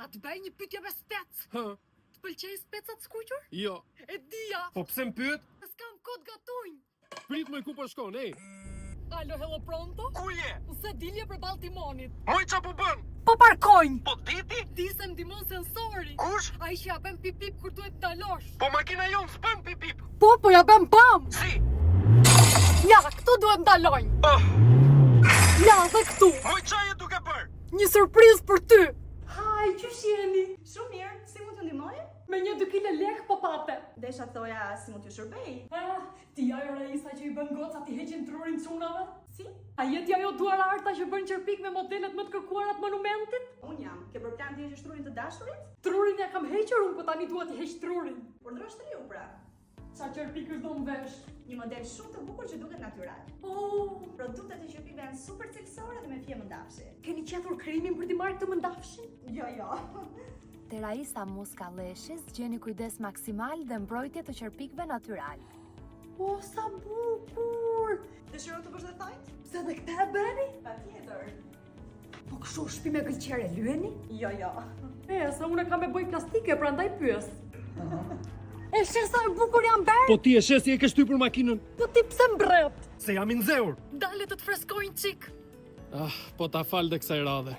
A të bëj një pyetje me spec? Hë, Të pëlqejnë specat skuqur? jo. E dija, Po pse më pyet? s'kam kohë të gatuj. Prit më ku po shkon, ej. Alo, hello pronto? Ku je? Në sedilje përballë timonit. Moj ça po bën? Po parkonj! Po di ti? Di se më ndihmon sensori. Kush? Ai që ja bën pip pip kur duhet të ndalosh. Po makina jonë s'bën pip pip. Po, po ja bën bam! Si? Ja, këtu duhet ndalonj. Oh, Ja, dhe këtu. moj ça je duke bërë? Një surprizë për ty. Haj, qysh jeni? Shumë mirë, si mund t'ju ndihmoj? Me një 2 kilo lek po pate. Desha thoja si mund t'ju shërbej. Ah, ti ajo Raisa që i bën gocat i heqin trurin çunave? Si? A je ti ajo duararta që bën qerpik me modelet më të kërkuara të monumentit? Unë jam. Ke bërë plan t'i heqësh trurin të dashurit? Trurin ja kam hequr unë, po tani dua t'i heq trurin. Urdhëro shtriu pra. Ça qerpikësh do më vesh? Një model shumë të bukur që duket natyral. Oh, Produktet e qerpikëve janë super cilësore dhe me fije mëndafshi. keni qethur krimin për t'i marrë këtë mëndafshin? Jo, jo. Te Raisa Muska Lashes gjeni kujdes maksimal dhe mbrojtje të qerpikëve natyral. O, sa bukur! Dëshiron të bësh dhe thonjtë? Pse dhe këtë e bëni? Patjetër. Po kështu shpi me gëlqere lyeni? Jo, jo. E, se unë e kam me bojë plastike, prandaj pyes. E sheh sa e bukur jam bërë? Po ti e sheh si e ke shtypur makinën? Po ti pse mbret? Se jam i nxehur. Dale të të freskojnë çik. Ah, po ta fal dhe kësaj radhe.